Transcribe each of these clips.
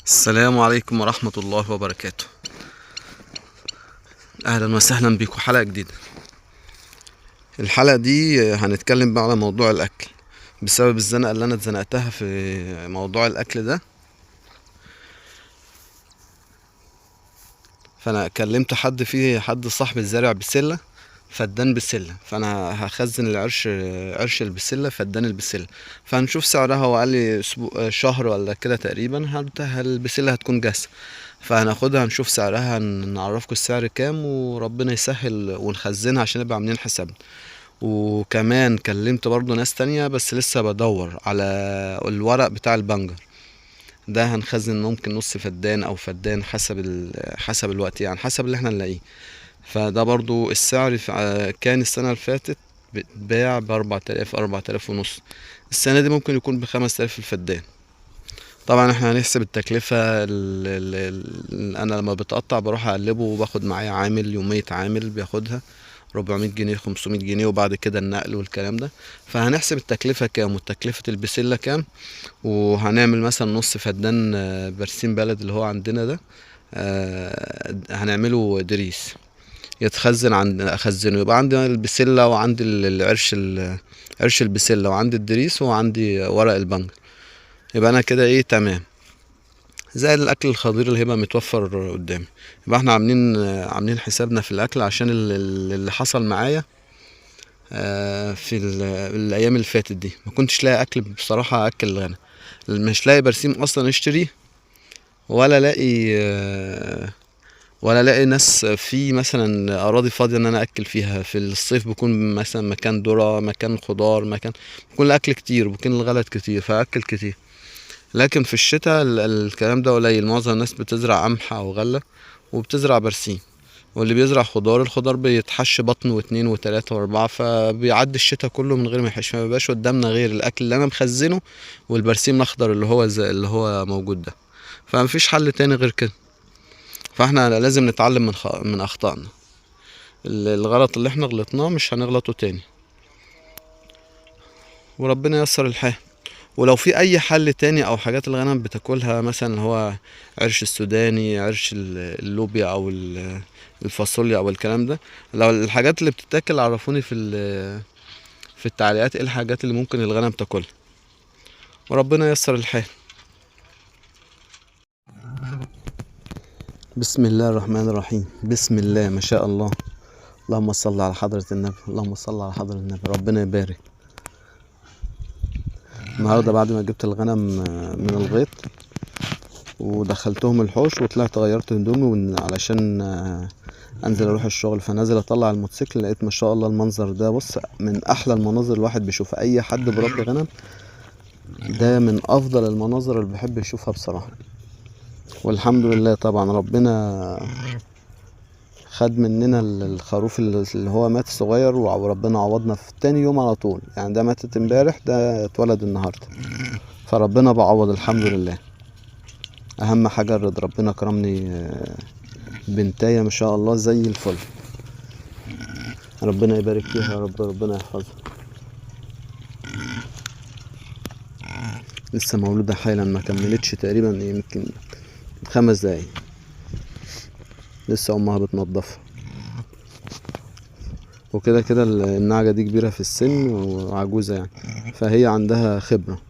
السلام عليكم ورحمة الله وبركاته. أهلا وسهلا بكم حلقة جديدة. الحلقة دي هنتكلم بقى على موضوع الأكل، بسبب الزنقة اللي أنا اتزنقتها في موضوع الأكل ده. فأنا كلمت حد، فيه حد صاحبي زارع بسلة، فدان بسلة، فأنا هخزن العرش، عرش البسلة، فدان البسلة، فهنشوف سعرها. هو قال لي أسبوع، شهر ولا كده تقريبا البسلة هتكون جاهزة، فهناخدها نشوف سعرها، نعرفكم السعر كام، وربنا يسهل ونخزنها عشان نبقى عاملين حسابنا. وكمان كلمت برضو ناس تانية، بس لسه بدور على الورق بتاع البنجر ده، هنخزن ممكن نص فدان او فدان حسب الوقت، يعني حسب اللي احنا نلاقيه. فده برضو السعر كان السنة اللي فاتت بتباع بأربعة آلاف، أربعة آلاف ونص، السنة دي ممكن يكون ب5000 الفدان. طبعا احنا هنحسب التكلفة. انا لما بتقطع بروح اقلبه وباخد معايا عامل، يومية عامل بياخدها 400 جنيه، 500 جنيه، وبعد كده النقل والكلام ده. فهنحسب التكلفة كام وتكلفة البسلة كام، وهنعمل مثلا نص فدان، برسيم بلد اللي هو عندنا ده، هنعمله دريس يتخزن عند، اخزنه، يبقى عندي البسلة وعندي العرش عرش البسلة، وعندي الدريس، وعندي ورق البنجر، يبقى انا كده ايه تمام. زائد الاكل الخضير اللي هيبقى متوفر قدامي. يبقى احنا عاملين حسابنا في الاكل عشان اللي حصل معايا، في الايام اللي فاتت دي ما كنتش لاقي اكل بصراحه، اكل الغنم مش لاقي برسيم اصلا اشتريه، ولا لاقي ناس في مثلا اراضي فاضيه ان انا اكل فيها. في الصيف بيكون مثلا مكان ذره، مكان خضار، مكان بيكون الاكل كتير، بيكون الغلط كتير، فاكل كتير. لكن في الشتاء الكلام ده قليل، معظم الناس بتزرع قمح او غله وبتزرع برسيم، واللي بيزرع خضار الخضار بيتحش بطن واتنين وتلاتة واربعة، فبيعدي الشتاء كله من غير ما يحش. ما بيبقاش قدامنا غير الاكل اللي انا مخزنه والبرسيم الاخضر اللي هو موجود ده، فمفيش حل تاني غير كده. فاحنا لازم نتعلم من اخطائنا، الغلط اللي احنا غلطناه مش هنغلطه تاني، وربنا ييسر الحال. ولو في اي حل تاني او حاجات الغنم بتاكلها، مثلا اللي هو عرش السوداني، عرش اللوبيا او الفاصوليا او الكلام ده، لو الحاجات اللي بتتاكل عرفوني في التعليقات ايه الحاجات اللي ممكن الغنم تاكلها، وربنا ييسر الحال. بسم الله الرحمن الرحيم. بسم الله ما شاء الله، اللهم صل على حضرة النبي، اللهم صل على حضرة النبي، ربنا يبارك. النهارده بعد ما جبت الغنم من الغيط ودخلتهم الحوش وطلعت غيرت هدومي علشان انزل اروح الشغل، فنازل اطلع الموتوسيكل لقيت ما شاء الله المنظر ده. من احلى المناظر الواحد بيشوفها، اي حد بربي غنم ده من افضل المناظر اللي بحب يشوفها بصراحة. والحمد لله طبعا ربنا خد مننا الخروف اللي هو مات صغير، وربنا عوضنا في تاني يوم على طول، يعني ده ماتت امبارح ده اتولد النهارده، فربنا بعوض الحمد لله. اهم حاجه الرضا، ربنا كرمني، بنتايه ما شاء الله زي الفل، ربنا يبارك فيها يا رب، ربنا يحفظها. لسه مولوده حالا، ما كملتش تقريبا يمكن 5 دقايق، لسه امها بتنضفها وكده كده. النعجة دي كبيرة في السن وعجوزة يعني، فهي عندها خبرة،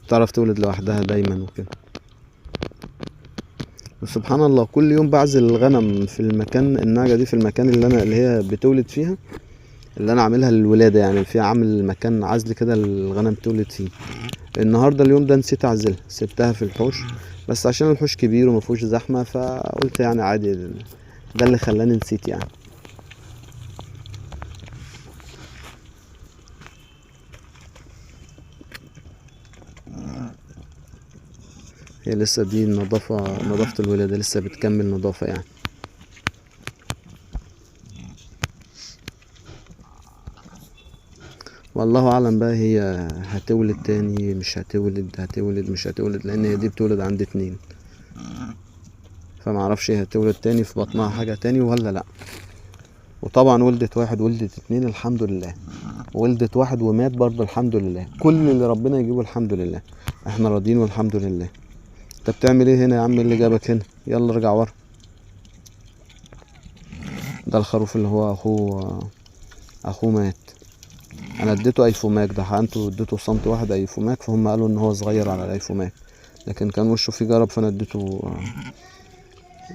بتعرف تولد لوحدها دايما وكده. وسبحان الله كل يوم بعزل الغنم في المكان، النعجة دي في المكان اللي هي بتولد فيها، اللي انا عاملها للولادة يعني، في عامل مكان عزل كده الغنم تولد فيه. النهارده اليوم ده نسيت اعزلها، سبتها في الحوش، بس عشان الحوش كبير وما فيهوش زحمه فقلت يعني عادي، ده اللي خلاني نسيت يعني. هي لسه دي النظافة، نظافة الولادة لسه بتكمل نظافة يعني. والله اعلم بقى هي هتولد تاني مش هتولد، هتولد مش هتولد، لان هي دي بتولد عند 2، فما اعرفش هي هتولد تاني في بطنها حاجة تاني ولا لا. وطبعا ولدت 1 ولدت 2 الحمد لله، ولدت 1 ومات برضو الحمد لله، كل اللي ربنا يجيبه الحمد لله، احنا راضيين والحمد لله. انت بتعمل ايه هنا يا عم؟ اللي جابك هنا؟ يلا ارجع ورا. ده الخروف اللي هو اخوه مات. انا اديته ايفوماك، ده حقنته اديته سنتي واحد ايفوماك، فهم قالوا ان هو صغير على الايفوماك، لكن كان وشه فيه جرب، فانا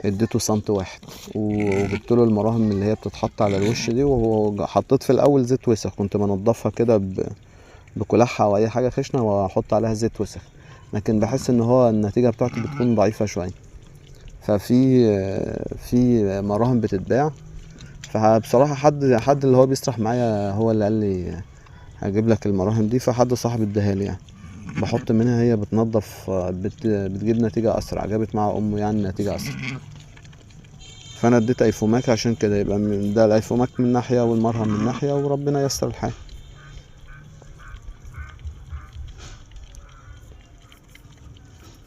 اديته سنتي واحد، وجبت له المراهم اللي هي بتتحط على الوش دي، وهو حطيت في الاول زيت وسخ، كنت بنضفها كده بكلاحها او اي حاجة خشنه واحط عليها زيت وسخ، لكن بحس ان هو النتيجة بتاعته بتكون ضعيفة شوية. ففي مراهم بتتباع، فبصراحة حد اللي هو بيسرح معايا هو اللي قال لي هجيب لك المراهم دي، فحد صاحبي اداها لي يعني، بحط منها، هي بتنظف، بتجيب نتيجة اسرع، جابت مع امه يعني نتيجة اسرع. فانا اديت ايفوماك عشان كده، يبقى من ده الايفوماك من ناحية والمرهم من ناحية، وربنا ييسر الحال.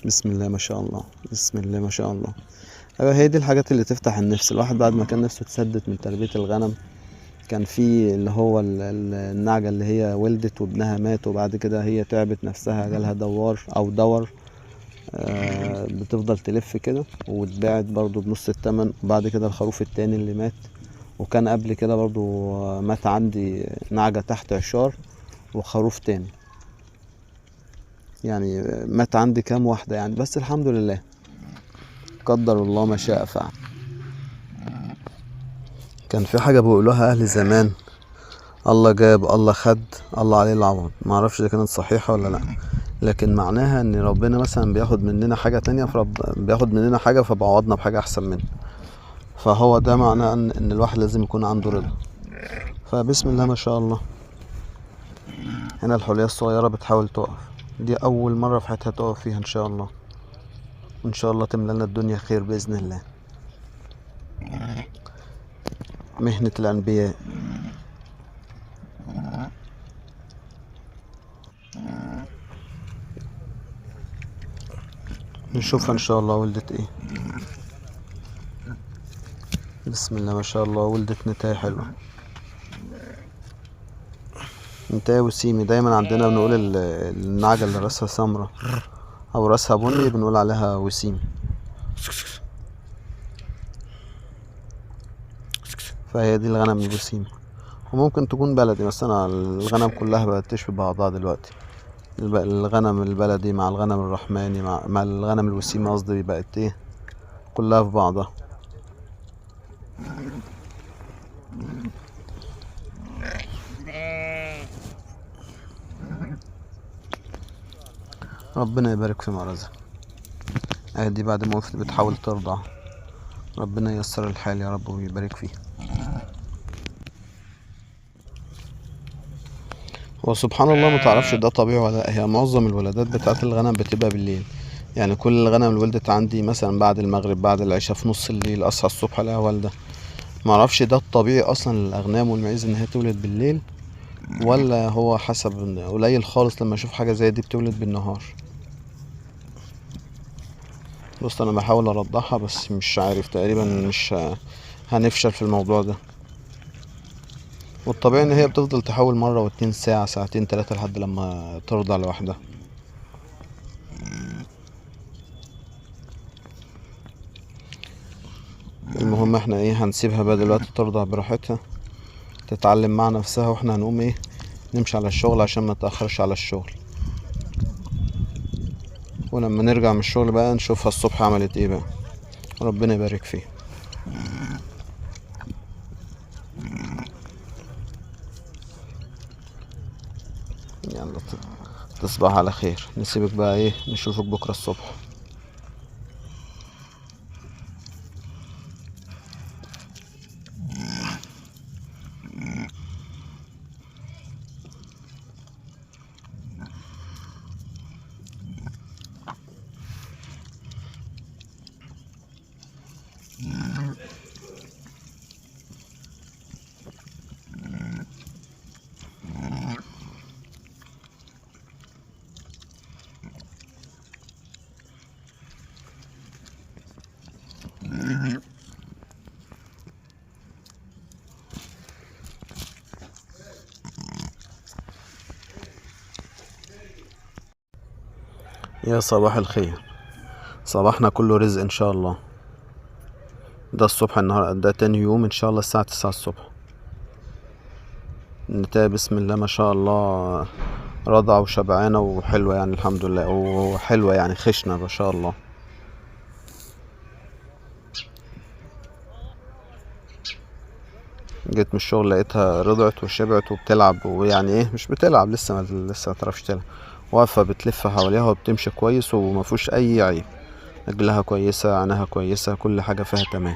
بسم الله ما شاء الله، بسم الله ما شاء الله. ايوه هي دي الحاجات اللي تفتح النفس. الواحد بعد ما كان نفسه اتسدت من تربية الغنم، كان في اللي هو النعجة اللي هي ولدت وابنها مات، وبعد كده هي تعبت نفسها، جالها دوار او دور، بتفضل تلف كده، واتباعت برضو بنص التمن. وبعد كده الخروف التاني اللي مات، وكان قبل كده برضو مات عندي نعجة تحت عشار وخروف تاني، يعني مات عندي كام واحدة يعني، بس الحمد لله قدر الله ما شاء فعل. كان في حاجة بيقولوها أهل زمان، الله جاب الله خد الله عليه العوض، ما اعرفش اذا كانت صحيحة ولا لا، لكن معناها ان ربنا مثلا بياخد مننا حاجة تانية، فرب بياخد مننا حاجة فبعوضنا بحاجة احسن منها، فهو ده معناه ان الواحد لازم يكون عنده رضا. فبسم الله ما شاء الله. هنا الحلية الصغيرة بتحاول تقف، دي اول مرة في حياتها تقف فيها ان شاء الله، وان شاء الله تملى لنا الدنيا خير بإذن الله. مهنة الأنبياء. نشوفها إن شاء الله ولدت إيه. بسم الله ما شاء الله، ولدت نتاية حلوة، نتاية وسيمي. دايما عندنا بنقول النعجة اللي راسها سمرة أو راسها بني بنقول عليها وسيمي، فهي دي الغنم الوسيمي. وممكن تكون بلدي، بس أنا الغنم كلها بقت تشبه بعضها دلوقتي، الغنم البلدي مع الغنم الرحماني مع الغنم الوسيمي قصدي، بقت ايه كلها في بعضها. ربنا يبارك في مرزها. ادي بعد ما وقفت بتحاول ترضع، ربنا ييسر الحال يا رب ويبارك فيه. وسبحان الله ما تعرفش ده طبيعي ولا لا، هي معظم الولادات بتاعت الغنم بتبقى بالليل، يعني كل الغنم اللي ولدت عندي مثلا بعد المغرب بعد العشاء في نص الليل، اصحى الصبح الاقيها والده. ما اعرفش ده الطبيعي اصلا للاغنام والمعيز ان هي تولد بالليل، ولا هو حسب قليل خالص لما اشوف حاجة زي دي بتولد بالنهار. بص انا بحاول ارضعها بس مش عارف، تقريبا مش هنفشل في الموضوع ده. والطبيعي ان هي بتفضل تحاول مرة واتنين، ساعة ساعتين تلاتة، لحد لما ترضع لوحدها. المهم احنا ايه هنسيبها بقى دلوقتي ترضع براحتها، تتعلم مع نفسها، واحنا هنقوم ايه نمشي على الشغل عشان ما نتأخرش على الشغل. ولما نرجع من الشغل بقى نشوفها الصبح عملت ايه بقى. ربنا يبارك فيه. يلا تصبح على خير، نسيبك بقى ايه، نشوفك بكرة الصبح. يا صباح الخير. صباحنا كله رزق ان شاء الله. ده الصبح النهارده، ده تاني يوم ان شاء الله الساعة 9 الصبح. النتاية بسم الله ما شاء الله رضعة وشبعانة وحلوة يعني الحمد لله، وحلوة يعني خشنة ما شاء الله. جيت من الشغل لقيتها رضعت وشبعت وبتلعب، ويعني ايه مش بتلعب لسه، ما تعرفش تلعب، واقفة بتلف حواليها وبتمشي كويس وما فيهوش اي عيب، رجلها كويسة، عينها كويسة، كل حاجة فيها تمام.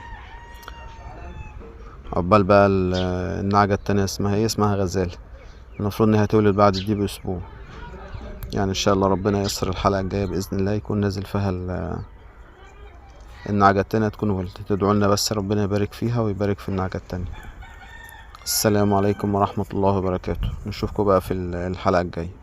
عقبال بقى النعجة التانية اسمها ايه، اسمها غزالة، المفروض انها تولد بعد دي باسبوع يعني. ان شاء الله ربنا ييسر الحلقة الجاية بإذن الله يكون نازل فيها النعجة التانية تكون ولدت. تدعوا لنا بس ربنا يبارك فيها ويبارك في النعجة التانية. السلام عليكم ورحمة الله وبركاته. نشوفكم بقى في الحلقة الجاية.